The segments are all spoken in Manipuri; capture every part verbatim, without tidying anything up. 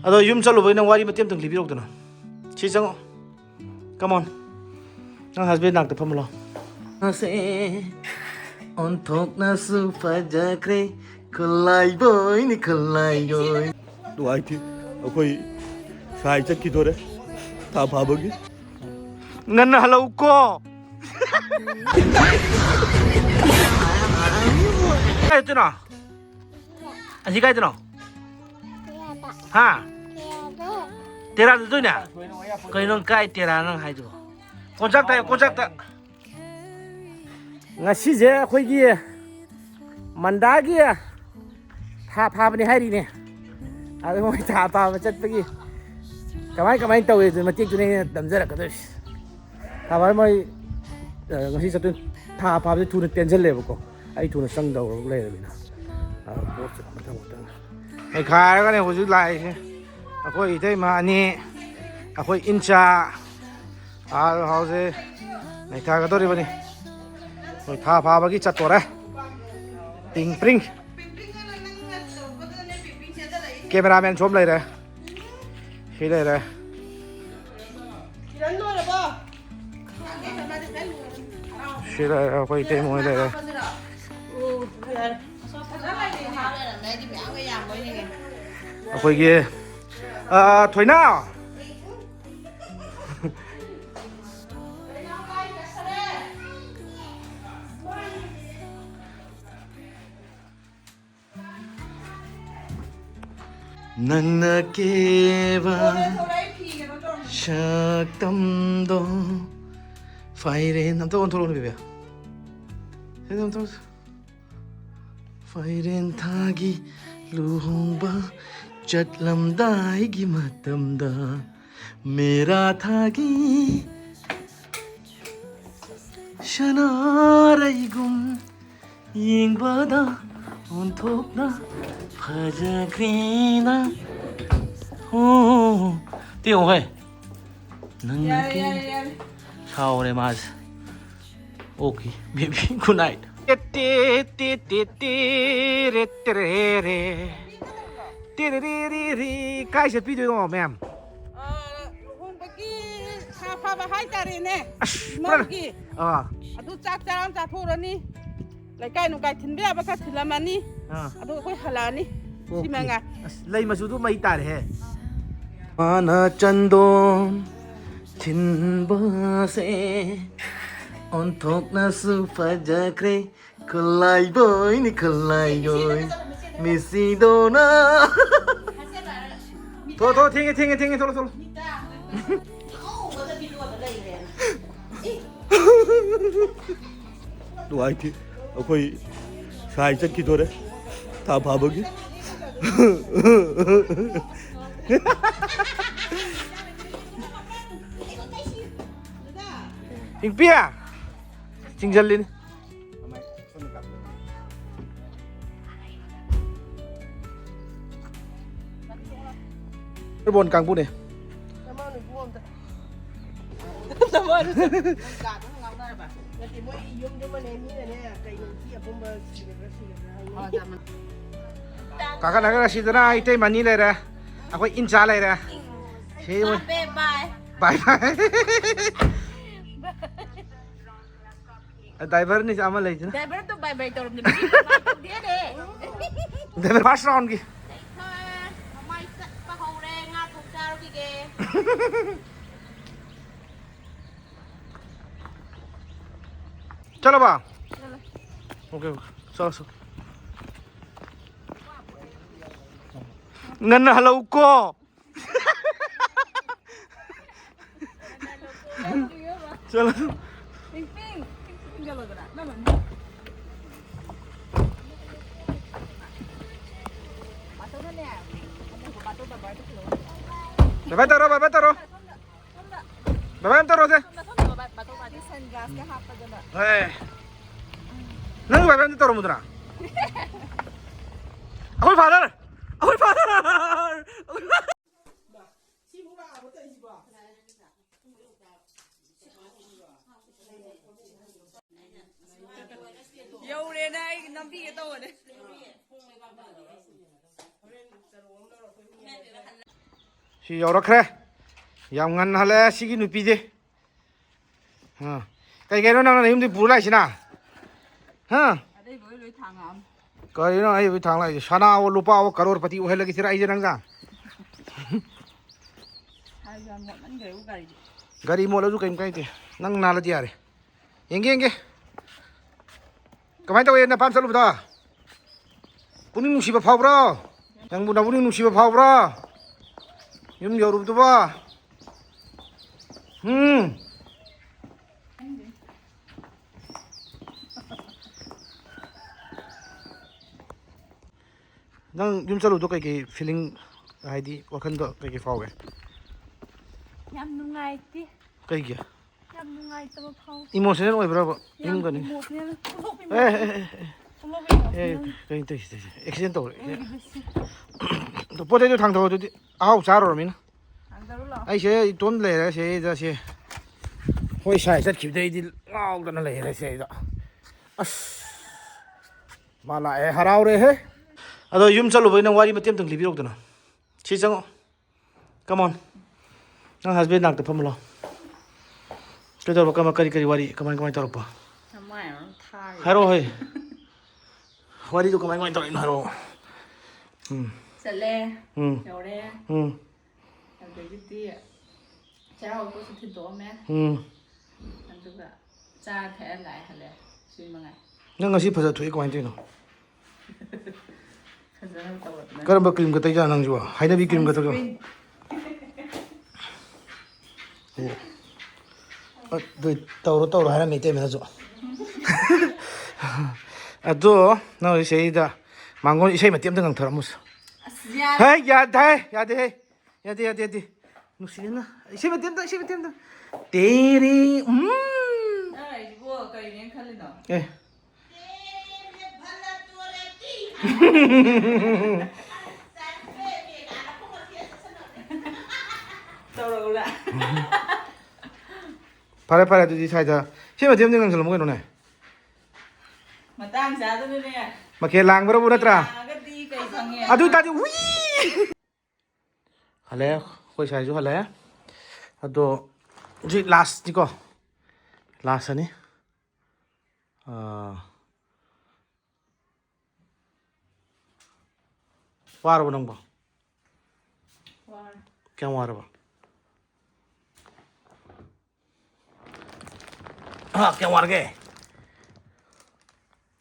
ꯑꯗꯣ ꯌꯨꯝ ꯆꯠꯂꯨꯕꯒꯤ ꯅꯪ ꯋꯥꯔꯤ ꯃꯇꯦꯛ ꯑꯃꯇꯪ ꯂꯤꯕꯤꯔꯛꯎꯗꯅ꯫ ꯁꯤ ꯆꯪꯉꯣ꯫ Come on. ꯅꯪ husband ꯅꯥꯛꯇ ꯐꯝꯃꯨ ꯂꯥꯎ꯫ ꯑꯁꯦ ꯑꯣꯟꯊꯣꯛꯅꯁꯨ ꯐꯖꯈ꯭ꯔꯦ, ꯈꯨꯂꯥꯏꯕꯣꯏꯅꯤ ꯈꯨꯂꯥꯏꯕꯣꯏ꯫ ꯅꯨꯡꯉꯥꯏꯇꯦ, ꯑꯩꯈꯣꯏ ꯁꯥꯏ ꯆꯠꯈꯤꯗꯣꯔꯦ ꯊꯥ ꯐꯥꯕꯒꯤ꯫ ꯉꯟꯅ ꯍꯜꯂꯛꯎꯀꯣ꯫ ꯀꯥꯏ ꯆꯠꯇꯣꯏꯅꯣ? ꯑꯁꯤ ꯀꯥꯏꯗꯅꯣ? ꯍꯥ? ꯇꯦꯔꯥꯗ ꯆꯠꯇꯣꯏꯅꯦ? ꯀꯩꯅꯣ ꯀꯥꯏ ꯇꯦꯔꯥ ꯅꯪ ꯍꯥꯏꯗꯨꯕꯣ? ꯀꯣꯟꯆꯥꯛꯇ ꯍꯥꯏꯌꯣ, ꯀꯣꯟꯆꯥꯛꯇ꯫ ꯉꯁꯤꯁꯦ ꯑꯩꯈꯣꯏꯒꯤ ꯃꯟꯗꯥꯒꯤ ꯊꯥ ꯐꯥꯕꯅꯤ ꯍꯥꯏꯔꯤꯅꯦ꯫ ꯑꯗꯨ ꯃꯣꯏ ꯊꯥ ꯐꯥꯕ ꯆꯠꯄꯒꯤ ꯀꯃꯥꯏ ꯀꯃꯥꯏꯅ ꯇꯧꯏ ꯑꯗꯨ ꯃꯇꯦꯛꯇꯨꯅꯦ ꯑꯩꯅ ꯅꯝꯖꯔꯛꯀꯗꯣꯏꯁꯦ꯫ ꯊꯥ ꯐꯥꯕ ꯃꯣꯏ, ꯑ, ꯉꯁꯤ ꯆꯠꯇꯣꯏ꯫ ꯊꯥ ꯐꯥꯕꯁꯦ ꯊꯨꯅ ꯇꯦꯟꯁꯤꯜꯂꯦꯕꯀꯣ, ꯑꯩ ꯊꯨꯅ ꯆꯪꯗꯧꯔꯕ ꯂꯩꯔꯕꯅꯤꯅ꯫ ꯑ, ꯄꯣꯠꯁꯦ ꯃꯊꯪ ꯃꯊꯪ ꯅꯩꯈꯥꯏꯔꯒꯅꯦ ꯍꯧꯖꯤꯛ ꯂꯥꯛꯏꯁꯦ꯫ ꯑꯩꯈꯣꯏ ꯏꯇꯩꯃ ꯑꯅꯤ, ꯑꯩꯈꯣꯏ ꯏꯟꯆꯥ, ꯑꯥ, ꯍꯧꯖꯤꯛ ꯅꯩꯊꯒꯗꯧꯔꯤꯕꯅꯤ꯫ ꯑꯩꯈꯣꯏ ꯊꯥ ꯐꯥꯕꯒꯤ ꯆꯠꯇꯣꯔꯦ꯫ ꯄꯤꯡ ꯄ꯭ꯔꯤꯡ꯫ Cameraman ꯁꯣꯝ ꯂꯩꯔꯦ꯫ ꯁꯤ ꯂꯩꯔꯦ꯫ ꯁꯤ ꯂꯩꯔꯦ, ꯑꯩꯈꯣꯏ ꯏꯇꯩꯃ ꯍꯣꯏ ꯂꯩꯔꯦ꯫ ꯑꯩꯈꯣꯏꯒꯤ, ꯑ, ꯊꯣꯏꯅꯥꯎ꯫ ꯅꯪꯅ ꯀꯦꯕ ꯁꯛꯇꯝꯗꯣ꯫ ꯐꯥꯏꯔꯦꯟ ꯑꯝꯇ ꯑꯣꯟꯊꯣꯔꯛꯑꯣꯅꯦ, ꯕꯦꯕꯦ꯫ ꯁꯤꯗ ꯑꯝꯇ ꯑꯣꯟꯊꯣꯔꯛꯑꯣ꯫ ꯐꯥꯏꯔꯦꯟ ꯊꯥꯒꯤ ꯂꯨꯍꯣꯡꯕ ꯆꯠꯂꯝꯗꯥꯏꯒꯤ ꯃꯇꯝꯗ, ꯃꯦꯔꯥ ꯊꯥꯒꯤ ꯁꯅꯥꯔꯩꯒꯨꯝ ꯌꯦꯡꯕꯗ ꯑꯣꯟꯊꯣꯛꯅ ꯐꯖꯈ꯭ꯔꯦꯅ꯫ ꯑꯣ, ꯇꯦ ꯌꯦꯡꯉꯣ ꯍꯦ꯫ ꯅꯪꯅ ꯌꯥꯔꯦ, ꯀꯦ-, ꯌꯥꯔꯦ, ꯌꯥꯔꯦ꯫ ꯁꯥꯎꯔꯦ ꯃꯥꯁꯦ꯫ Okay, baby, good night. ꯇꯦ, ꯇꯦ, ꯇꯦ, ꯇꯦ, ꯇꯦ, ꯔꯦ, ꯇꯦ, ꯔꯦ, ꯔꯦ꯫ ꯇꯦꯔꯦꯔꯦꯔꯦꯔꯦ꯫ ꯀꯥꯏ ꯆꯠꯄꯤꯗꯣꯏꯅꯣ, ꯃꯌꯥꯝ? ꯑ, ꯂꯨꯍꯣꯡꯕꯒꯤ ꯁꯥ ꯐꯥꯕ ꯍꯥꯏꯇꯥꯔꯦꯅꯦ꯫ ꯑꯁ, ꯄꯨꯔꯥ ꯏꯃꯧꯒꯤ꯫ ꯑꯥ꯫ ꯑꯗꯨ ꯆꯥꯛ ꯆꯔꯥ ꯑꯃ ꯆꯥꯊꯣꯛꯎꯔꯅꯤ꯫ ꯂꯩꯀꯥꯏ ꯅꯨꯡꯀꯥꯏ ꯊꯤꯟꯕ ꯌꯥꯕ ꯈꯔ ꯊꯤꯜꯂꯝꯃꯅꯤ꯫ ꯑꯥ꯫ ꯑꯗꯨ ꯑꯩꯈꯣꯏ ꯍꯜꯂꯛꯑꯅꯤ꯫ ꯁꯤ ꯑꯣꯀꯦ꯫ ꯃꯉꯥꯏ꯫ ꯑꯁ, ꯂꯩ ꯃꯆꯨꯗꯨ ꯃꯩ ꯇꯥꯔꯦꯍꯦ꯫ ꯃꯥꯅ ꯆꯟꯗꯣꯟ ꯊꯤꯟꯕꯁꯦ ꯑꯣꯟꯊꯣꯛꯅꯁꯨ ꯐꯖꯈ꯭ꯔꯦ꯫ ꯈꯨꯂꯥꯏꯕꯣꯏꯅꯤ, ꯈꯨꯂꯥꯏꯕꯣꯏ, ꯃꯤꯁꯤꯗꯣꯅ꯫ ꯊꯣ, ꯊꯣ, ꯊꯦꯡꯉꯦ, ꯊꯦꯡꯉꯦ, ꯊꯦꯡꯉꯦ, ꯊꯣꯛꯂꯣ, ꯊꯣꯛꯂꯣ꯫ ꯅꯨꯡꯉꯥꯏꯇꯦ꯫ ꯑꯩꯈꯣꯏ ꯁꯥꯏ ꯆꯠꯈꯤꯗꯣꯔꯦ ꯊꯥ ꯐꯥꯕꯒꯤ꯫ ꯏꯪꯄꯤꯌꯥ! ꯆꯤꯡꯖꯜꯂꯤꯅꯤ꯫ ꯕꯣꯟ ꯀꯥꯡꯕꯨꯅꯦ꯫ ꯅꯠꯇꯦ, ꯃꯣꯏ ꯌꯨꯝꯗꯨꯃꯅꯦ, ꯃꯤꯅꯅꯦ, ꯀꯩꯅꯣ, ꯏ ꯑꯄꯨꯝꯕ ꯁꯤꯒꯗ꯭ꯔꯥ, ꯁꯤꯒꯗ꯭ꯔꯥ ꯍꯥꯏꯅ꯫ ꯀꯥꯈꯠꯅꯈ꯭ꯔ ꯁꯤꯗꯅ ꯏꯇꯩꯃ ꯑꯅꯤ ꯂꯩꯔꯦ꯫ ꯑꯩꯈꯣꯏ ꯏꯟꯆꯥ ꯂꯩꯔꯦ꯫ ꯁꯤ ꯃꯣꯏ ꯕꯥꯏ ꯕꯥꯏ꯫ ꯕꯥꯏ ꯕꯥꯏ꯫ ꯗ꯭ꯔꯥꯏꯚꯔꯅꯤ ꯑꯃ ꯂꯩꯁꯤꯅ꯫ ꯗ꯭ꯔꯥꯏꯚꯔꯗꯣ ꯕꯥꯏ ꯕꯥꯏ ꯇꯧꯔꯝꯗꯦ꯫ ꯃꯁꯤ ꯕꯥꯏ ꯕꯥꯏ ꯇꯧꯗꯦꯅꯦ꯫ Driver first ꯔꯥꯎꯟꯒꯤ꯫ ꯂꯩꯊꯔꯦ꯫ ꯃꯃꯥꯏ ꯆꯠꯄ ꯍꯧꯔꯦ꯫ ꯉꯥ ꯊꯣꯡ ꯆꯥꯔꯨꯈꯤꯒꯦ꯫ ꯆꯠꯂꯕ? ꯆꯠꯂꯦ꯫ Okay, okay. ꯆꯠꯂꯣ, ꯆꯠꯂꯣ꯫ ꯉꯟꯅ ꯍꯜꯂꯛꯎꯀꯣ꯫ ꯆꯠꯂꯣ꯫ ꯕꯥꯏ ꯕꯥꯏ ꯇꯧꯔꯣ, ꯕꯥꯏ ꯕꯥꯏ ꯇꯧꯔꯣ꯫ ꯕꯥꯏ ꯕꯥꯏ ꯑꯝ ꯇꯧꯔꯣꯁꯦ꯫ ꯁꯟꯒ꯭ꯂꯥꯁꯀ ꯍꯥꯞꯄꯗꯅ꯫ ꯍꯣꯏ꯫ ꯅꯪ ꯕꯥꯏ ꯕꯥꯏ ꯑꯝꯇ ꯇꯧꯔꯝꯃꯨꯗꯅ꯫ ꯑꯩꯈꯣꯏ ꯐꯥꯗꯔ! ꯑꯩꯈꯣꯏ ꯐꯥꯗꯔ! ꯌꯧꯔꯦꯅ ꯑꯩ ꯅꯝꯕꯤꯒꯦ ꯇꯧꯕꯅꯦ꯫ ꯁꯤ ꯌꯧꯔꯛꯈ꯭ꯔꯦ꯫ ꯌꯥꯝ ꯉꯟꯅ ꯍꯜꯂꯛꯑꯦ ꯁꯤꯒꯤ ꯅꯨꯄꯤꯗꯤ꯫ ꯑꯥ꯫ ꯀꯩ ꯀꯩꯅꯣ ꯅꯪꯅ ꯅꯌꯨꯝꯗꯩ ꯄꯨꯔ ꯂꯥꯛꯏꯁꯤꯅ? ꯍꯥ? ꯑꯔꯩꯕ ꯂꯣꯏ ꯊꯥꯡꯉꯛꯑꯝ꯫ ꯀꯔꯤꯅꯣ ꯑꯩꯕꯨ ꯊꯥꯡ ꯂꯥꯛꯏꯁꯦ? ꯁꯅꯥꯋꯣ ꯂꯨꯄꯥꯑꯣ ꯀꯔꯣꯔ ꯄꯇꯤ ꯑꯣꯏꯍꯜꯂꯒꯦ ꯁꯤꯔ ꯑꯩꯁꯦ ꯅꯪꯒ? ꯍꯥꯏꯕ ꯌꯥꯝ ꯃꯣꯠꯃꯟꯈ꯭ꯔꯦꯕꯨ ꯒꯥꯔꯤꯗꯤ꯫ ꯒꯥꯔꯤ ꯃꯣꯠꯂꯁꯨ ꯀꯩꯝ ꯀꯥꯏꯗꯦ꯫ ꯅꯪ ꯅꯥꯜꯂꯗꯤ ꯌꯥꯔꯦ꯫ ꯌꯦꯡꯒꯦ, ꯌꯦꯡꯒꯦ꯫ ꯀꯃꯥꯏꯅ ꯇꯧꯋꯦ ꯅꯄꯥꯝ ꯆꯠꯂꯨꯕꯗꯣ? ꯄꯨꯛꯅꯤꯡ ꯅꯨꯡꯁꯤꯕ ꯐꯥꯎꯕ꯭ꯔꯣ? ꯅꯪꯕꯨ ꯅꯕꯨꯛꯅꯤꯡ ꯅꯨꯡꯁꯤꯕ ꯐꯥꯎꯕ꯭ꯔꯣ? ꯌꯨꯝ ꯌꯧꯔꯨꯕꯗꯨꯕꯣ? ꯎꯝ꯫ ꯅꯪ ꯌꯨꯝ ꯆꯠꯂꯨꯕꯗꯣ ꯀꯩꯀꯩ feeling, ꯍꯥꯏꯗꯤ ꯋꯥꯈꯟꯗꯣ ꯀꯩꯀꯩ ꯐꯥꯎꯒꯦ? ꯌꯥꯝ ꯅꯨꯡꯉꯥꯏꯇꯦ꯫ ꯀꯩꯒꯤ? ꯌꯥꯝ ꯅꯨꯡꯉꯥꯏꯇꯕ ꯐꯥꯎ꯫ Emotional ꯑꯣꯏꯕ꯭ꯔꯕ? ꯌꯥꯝ ꯌꯨꯝꯒꯅꯤ? Emotional꯫ Full of emotion꯫ A, A, A, A. Full of emotion꯫ ꯑꯦ, ꯀꯩꯅꯣ ꯇꯧꯔꯤꯁꯤꯗꯤ? Accident ꯇꯧꯔꯦ꯫ ꯑꯩꯒꯤꯗꯤ ꯁꯤ꯫ ꯑꯗꯣ ꯄꯣꯠ ꯆꯩꯗꯣ ꯊꯥꯡꯗꯧ ꯑꯗꯨꯗꯤ꯫ ꯑꯍꯥꯎ ꯆꯥꯔꯨꯔꯃꯤꯅ꯫ ꯊꯥꯡꯗꯔꯨ ꯂꯥꯎ꯫ ꯑꯩꯁꯦ ꯏꯇꯣꯝ ꯂꯩꯔꯦ ꯁꯤꯗ ꯁꯤ꯫ ꯍꯣꯏ ꯁꯥꯏ ꯆꯠꯈꯤꯕꯗꯩꯗꯤ ꯉꯥꯎꯗꯅ ꯂꯩꯔꯦ ꯁꯤꯗ꯫ ꯑꯁ꯫ ꯃꯥ ꯂꯥꯛꯑꯦ, ꯍꯔꯥꯎꯔꯦꯍꯦ꯫ ꯑꯗꯣ ꯌꯨꯝ ꯆꯠꯂꯨꯕꯩ ꯅꯪ ꯋꯥꯔꯤ ꯃꯇꯦꯛ ꯑꯃꯇꯪ ꯂꯤꯕꯤꯔꯛꯎꯗꯅ꯫ ꯁꯤ ꯆꯪꯉꯣ꯫ Come on. ꯅꯪ husband ꯅꯥꯛꯇ ꯐꯝꯃꯨ ꯂꯥꯎ꯫ ꯀꯩꯗꯧꯕ, ꯀꯃ-, ꯀꯔꯤ, ꯀꯔꯤ ꯋꯥꯔꯤ? ꯀꯃꯥꯏ, ꯀꯃꯥꯏ ꯇꯧꯔꯛꯄ? ꯅꯃꯥꯏ ꯑꯃ ꯊꯥꯔꯦ꯫ ꯍꯥꯏꯔꯛꯑꯣ ꯍꯩ꯫ ꯋꯥꯔꯤꯗꯣ ꯀꯃꯥꯏ, ꯀꯃꯥꯏ ꯇꯧꯔꯛꯏꯅꯣ ꯍꯥꯏꯔꯛꯑꯣ꯫ ꯎꯝ꯫ ꯆꯠꯂꯦ꯫ ꯎꯝ꯫ ꯌꯧꯔꯦ꯫ ꯎꯝ꯫ ꯑꯗꯒꯤꯗꯤ ꯆꯩꯔꯥꯎꯕꯁꯨ ꯊꯤꯟꯗꯣꯛꯑꯝꯃꯦ꯫ ꯎꯝ꯫ ꯑꯗꯨꯒ ꯆꯥ ꯊꯛꯑ ꯂꯥꯛꯑꯦ, ꯍꯜꯂꯛꯑꯦ꯫ ꯁꯤ ꯃꯉꯥꯏ꯫ ꯅꯪ ꯉꯁꯤ ꯐꯖ ꯊꯣꯛꯑꯦ, ꯀꯃꯥꯏꯅ ꯇꯧꯔꯤꯅꯣ? ꯐꯖꯅ ꯇꯧꯔꯗꯅ꯫ ꯀꯔꯝꯕ cream ꯒ ꯇꯩꯖꯥꯠꯅꯣ ꯅꯪꯁꯤꯕꯣ? ꯍꯩꯅꯕꯤ cream ꯒ ꯇꯩꯖꯥꯠꯂꯣ? Sunscreen꯫ ꯑꯣ꯫ ꯑꯗꯨ ꯇꯧꯔꯣ, ꯇꯧꯔꯣ ꯍꯥꯏꯔꯝꯃꯦ ꯏꯇꯩꯃꯅꯁꯨ꯫ ꯑꯗꯣ ꯅꯪ ꯍꯧꯖꯤꯛ ꯁꯤꯗꯩꯗ ꯃꯥꯡꯒꯣꯟ ꯏꯁꯩ ꯃꯇꯦꯛ ꯑꯝꯇ ꯉꯪꯊꯔꯝꯃꯨꯁꯦ꯫ ꯑꯁ, ꯌꯥꯔꯦ꯫ ꯍꯦ, ꯌꯥꯗꯦ, ꯌꯥꯗꯦ, ꯍꯦ꯫ ꯌꯥꯗꯦ, ꯌꯥꯗꯦ, ꯌꯥꯗꯦ꯫ ꯅꯨꯡꯁꯤꯅ꯫ ꯏꯁꯩ ꯃꯇꯦꯛ ꯑꯝꯇ, ꯏꯁꯩ ꯃꯇꯦꯛ ꯑꯝꯇ꯫ ꯇꯦꯔꯤ, ꯎꯝ꯫ ꯅꯪ ꯑꯩꯁꯤꯕꯨ ꯀꯩꯅꯦꯅ ꯈꯜꯂꯤꯅꯣ? ꯑꯦ꯫ ꯇꯧꯔꯛꯎꯔꯥ? ꯐꯔꯦ, ꯐꯔꯦ, ꯑꯗꯨꯗꯤ ꯁ꯭ꯋꯥꯏꯗ ꯁꯤ ꯃꯇꯦꯛ ꯑꯃꯗꯤ ꯉꯪꯁꯜꯂꯝꯃꯨ ꯀꯩꯅꯣꯅꯦ꯫ ꯃꯇꯥꯡ ꯆꯥꯗꯅꯅꯦ꯫ ꯃꯈꯦꯜ ꯂꯥꯡꯕ꯭ꯔꯕꯨ ꯅꯠꯇ꯭ꯔꯥ? ꯂꯥꯡꯉꯒꯗꯤ ꯀꯩ ꯈꯪꯉꯦ? ꯑꯗꯨ ꯑꯣꯏ ꯇꯥꯔꯗꯤ ꯋꯤ! ꯍꯜꯂꯛꯑꯦ, ꯑꯩꯈꯣꯏ ꯁꯥꯏꯁꯨ ꯍꯜꯂꯛꯑꯦ꯫ ꯑꯗꯣ ꯍꯧꯖꯤꯛ ꯂꯥꯁꯅꯤꯀꯣ, ꯂꯥꯁ ꯑꯅꯤ꯫ ꯑꯥ, ꯋꯥꯔꯕꯣ ꯅꯪꯕꯣ? ꯋꯥꯔꯦ꯫ ꯀꯌꯥꯝ ꯋꯥꯔꯕ? ꯍꯥ, ꯀꯌꯥꯝ ꯋꯥꯔꯒꯦ?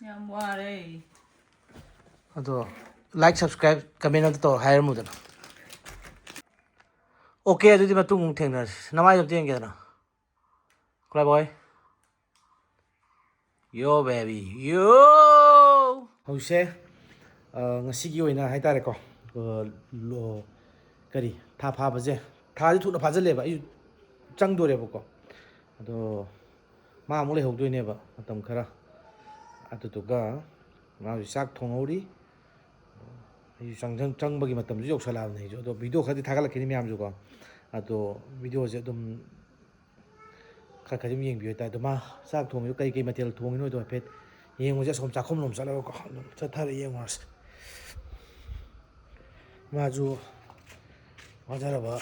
ꯌꯥꯝ ꯋꯥꯔꯦ꯫ ꯑꯗꯣ like, subscribe, comment ꯑꯝꯇ ꯇꯧ ꯍꯥꯏꯔꯝꯃꯨꯗꯅ꯫ OK, ꯑꯗꯨꯗꯤ ꯃꯇꯨꯡ ꯑꯃꯨꯛ ꯊꯦꯡꯅꯔꯁꯤ꯫ ꯅꯃꯥꯏꯗꯣ ꯑꯝꯇ ꯌꯦꯡꯒꯦꯗꯅ꯫ ꯀ꯭ꯂꯥꯏꯕꯣꯏ꯫ Yo, baby, yo! ꯍꯧꯖꯤꯛꯁꯦ, ꯑ, ꯉꯁꯤꯒꯤ ꯑꯣꯏꯅ ꯍꯥꯏꯇꯥꯔꯦꯀꯣ, ꯑ, ꯂꯣ-, ꯀꯔꯤ, ꯊꯥ ꯐꯥꯕꯁꯦ, ꯊꯥꯁꯦ ꯊꯨꯅ ꯐꯥꯖꯤꯜꯂꯦꯕ, ꯑꯩꯁꯨ ꯆꯪꯗꯣꯔꯦꯕꯀꯣ꯫ ꯑꯗꯣ ꯃꯥ ꯑꯃꯨꯛ ꯂꯩꯍꯧꯗꯣꯏꯅꯦꯕ ꯃꯇꯝ ꯈꯔ꯫ ꯑꯗꯨꯗꯨꯒ ꯃꯥ ꯍꯧꯖꯤꯛ ꯆꯥꯛ ꯊꯣꯡꯍꯧꯔꯤ꯫ ꯑꯩꯁꯨ ꯆꯪ-, ꯆꯪꯕꯒꯤ ꯃꯇꯝꯁꯨ ꯌꯧꯁꯜꯂꯛꯑꯕꯅꯦ ꯑꯩꯁꯨ꯫ ꯑꯗꯣ video ꯈꯔꯗꯤ ꯊꯥꯒꯠꯂꯛꯈꯤꯅꯤ ꯃꯌꯥꯝꯁꯨꯀꯣ꯫ ꯑꯗꯣ videoꯁꯦ ꯑꯗꯨꯝ ꯈꯔ ꯈꯔ ꯑꯗꯨꯝ ꯌꯦꯡꯕꯤꯌꯨ ꯍꯥꯏꯇꯥꯔꯦ꯫ ꯑꯗꯣ ꯃꯥ ꯆꯥꯛ ꯊꯣꯡꯉꯤꯗꯣ ꯀꯩ ꯀꯩ ꯃꯊꯦꯜ ꯊꯣꯡꯉꯤꯅꯣꯗꯣ ꯍꯥꯏꯐꯦꯠ ꯌꯦꯡꯉꯨꯁꯦ꯫ ꯑꯁꯣꯝ ꯆꯥꯛꯈꯨꯝꯂꯣꯝ ꯆꯠꯂꯒꯀꯣ ꯑꯗꯨꯝ ꯆꯠꯊꯔ ꯌꯦꯡꯉꯨꯔꯁꯦ꯫ ꯃꯥꯁꯨ ꯋꯥꯖꯔꯕ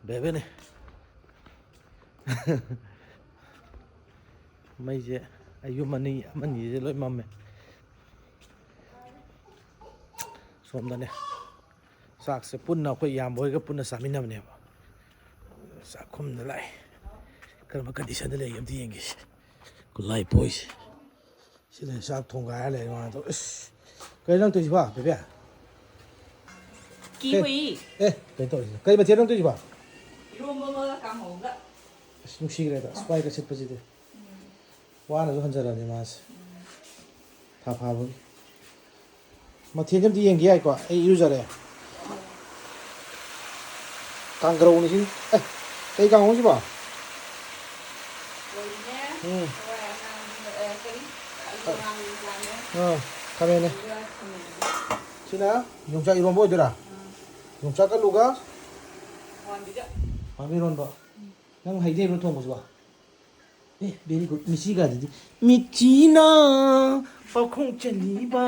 ꯕꯦꯕꯦꯅꯦ꯫ ꯃꯩꯁꯦ ꯑꯩ ꯌꯨꯝ ꯑꯅꯤ, ꯑꯃꯅꯤꯁꯦ ꯂꯣꯏ ꯃꯝꯃꯦ꯫ ꯁꯣꯝꯗꯅꯦ ꯆꯥꯛꯁꯦ ꯄꯨꯟꯅ ꯑꯩꯈꯣꯏ ꯏꯌꯥꯝꯕ ꯍꯣꯏꯒ ꯄꯨꯟꯅ ꯆꯥꯃꯤꯟꯅꯕꯅꯦꯕ꯫ ꯆꯥꯛꯈꯨꯝꯗ ꯂꯥꯛꯑꯦ꯫ ꯀꯔꯝꯕ conditionꯗ ꯂꯩꯒꯦ ꯑꯝꯇ ꯌꯦꯡꯒꯦꯁꯦ꯫ ꯒꯨꯂꯥꯏ ꯄꯣꯏꯁꯦ꯫ ꯁꯤꯗ ꯆꯥꯛ ꯊꯣꯡꯒꯥꯏꯔ ꯂꯩꯔꯦ ꯃꯥꯗꯣ꯫ ꯑꯁ! ꯀꯩꯅꯣ ꯅꯪ ꯇꯧꯔꯤꯁꯤꯕꯣ, ꯕꯦꯕꯦ? ꯀꯤꯍꯣꯏ꯫ ꯑꯦ, ꯀꯩꯅꯣ ꯇꯧꯔꯤꯁꯤꯅ? ꯀꯩ ꯃꯊꯦꯜ ꯅꯪ ꯇꯧꯔꯤꯁꯤꯕꯣ? ꯏꯔꯣꯝꯕ ꯑꯃꯒ ꯀꯥꯡꯍꯧ ꯑꯃꯒ꯫ ꯑꯁ, ꯅꯨꯡꯁꯤꯈ꯭ꯔꯦꯗ, ꯁ꯭ꯄꯥꯏꯒ ꯁꯤꯠꯄꯁꯤꯗꯤ꯫ ꯎꯝ꯫ ꯋꯥꯅꯁꯨ ꯍꯟꯖꯔꯕꯅꯤ ꯃꯥꯁꯦ꯫ ꯎꯝ꯫ ꯊꯥ ꯐꯥꯕꯒꯤ꯫ ꯃꯊꯦꯜꯁꯦ ꯑꯝꯇ ꯌꯦꯡꯒꯦ ꯌꯥꯏꯀꯣ? ꯑꯩ ꯏꯔꯨꯖꯔꯦ꯫ ꯀꯥꯡꯒ꯭ꯔꯧꯅꯤ ꯁꯤꯅꯤ꯫ ꯑꯦ, ꯀꯩ ꯀꯥꯡꯍꯧꯅꯣ ꯁꯤꯕꯣ? ꯀꯣꯕꯤꯅꯦ, ꯎꯝ꯫ ꯍꯋꯥꯏ ꯑꯉꯥꯡꯕꯤ, ꯑ, ꯀꯔꯤ? ꯑꯂꯨ ꯑꯉꯥꯡꯕꯤ ꯃꯆꯥꯅꯦ꯫ ꯑꯥ, ꯈꯥꯃꯦꯟꯅꯦ꯫ ꯑꯗꯨꯒ ꯈꯥꯃꯦꯟ꯫ ꯁꯤꯅ ꯌꯣꯡꯆꯥꯛ ꯏꯔꯣꯝꯕ ꯑꯣꯏꯗꯣꯏꯔꯥ? ꯑꯥ꯫ ꯌꯣꯡꯆꯥꯛ ꯑꯂꯨꯒ ꯍꯋꯥꯏꯕꯤꯒ꯫ ꯍꯋꯥꯏꯕꯤ ꯏꯔꯣꯟꯕ꯫ ꯎꯝ꯫ ꯅꯪ ꯍꯩꯗꯤ ꯍꯩꯕ꯭ꯔꯣ ꯊꯣꯡꯕꯁꯤꯕꯣ? ꯑꯦ, very good꯫ ꯃꯤꯆꯤꯒꯗꯨꯗꯤ, "ꯃꯤꯆꯤꯅ ꯄꯥꯎꯈꯣꯡ ꯆꯜꯂꯤꯕ,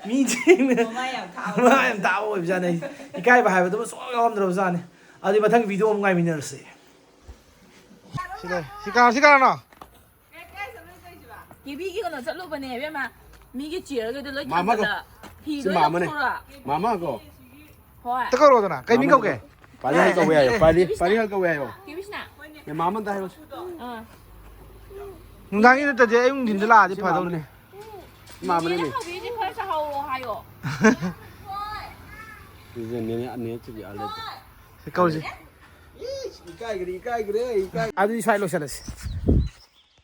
ꯃꯤꯁꯤꯡꯅ ꯃꯃꯥꯏ ꯌꯥꯝ ꯊꯥꯕ꯫ ꯃꯃꯥꯏ ꯌꯥꯝ ꯊꯥꯕ ꯑꯣꯏꯕꯖꯥꯠꯅꯤ꯫ ꯏꯀꯥꯏꯕ ꯍꯥꯏꯕꯗꯨꯃ ꯁꯨꯡꯌꯥꯎ ꯌꯥꯎꯔꯝꯗ꯭ꯔꯕꯖꯥꯠꯅꯤ꯫ ꯑꯗꯨꯗꯤ ꯃꯊꯪ ꯚꯤꯗꯤꯑꯣ ꯑꯃꯨꯛ ꯉꯥꯏꯃꯤꯟꯅꯔꯁꯦ꯫ ꯁꯤ ꯂꯩ꯫ ꯁꯤ ꯀꯅꯥ-, ꯁꯤ ꯀꯅꯥꯅꯣ? ꯀꯦꯕꯤꯒꯤ ꯀꯩꯅꯣ ꯆꯠꯂꯨꯕꯅꯦ ꯏꯕꯦꯝꯃ꯫ ꯃꯤꯒꯤ ꯆꯤꯌꯔꯒꯗꯣ ꯂꯣꯏ ꯃꯥꯃꯒ꯫ ꯊꯥꯡꯒꯠꯂ ꯐꯤ ꯁꯤ ꯂꯣꯏ ꯃꯥꯃꯅꯦ꯫ ꯂꯧꯊꯣꯔꯛ꯫ ꯃꯥꯃ ꯀꯣ꯫ ꯍꯣꯏ꯫ ꯇ ꯀꯧꯔꯣꯗꯅ꯫ ꯀꯩ ꯃꯤꯡ ꯃꯥꯃꯅꯦ꯫ ꯀꯧꯒꯦ? ꯄꯥꯔꯤ ꯍꯜ ꯀꯧꯋꯦ ꯍꯥꯏꯌꯣ꯫ ꯄꯥꯔꯤ, ꯄꯥꯔꯤ ꯍꯜ ꯀꯧꯋꯦ ꯍꯥꯏꯌꯣ꯫ ꯀꯦꯕꯤꯁꯅ꯫ ꯑꯦ, ꯃꯥꯃ ꯑꯝꯇ ꯍꯥꯏꯌꯣ꯫ ꯑꯥ꯫ ꯅꯨꯡꯗꯥꯡꯒꯤ ꯅꯠꯇꯗꯤ ꯑꯌꯨꯛ ꯅꯨꯡꯊꯤꯟꯗ ꯂꯥꯛꯑꯗꯤ ꯁꯤ ꯐꯗꯧꯅꯤ꯫ ꯃꯥꯃꯅꯦ꯫ ꯃꯥꯃꯅꯦ ꯃꯤ꯫ ꯅꯦꯅꯦ ꯍꯧꯕꯤꯗꯤ ꯈꯔ ꯆꯥꯍꯧꯔꯣ ꯍꯥꯏꯌꯣ꯫ ꯁꯤꯁꯦ ꯅꯦꯅꯦ, ꯅꯦꯅꯦ ꯆꯨꯕꯤ ꯑꯥ ꯂꯩꯇꯦ꯫ ꯁꯤ ꯀꯧꯁꯤ꯫ ꯏꯀꯥꯏꯒ꯭ꯔꯦ, ꯏꯀꯥꯏꯒ꯭ꯔꯦ, ꯏꯀꯥꯏ-꯫ ꯑꯗꯨꯗꯤ ꯁ꯭ꯋꯥꯏ ꯂꯣꯏꯁꯤꯜꯂꯁꯤ꯫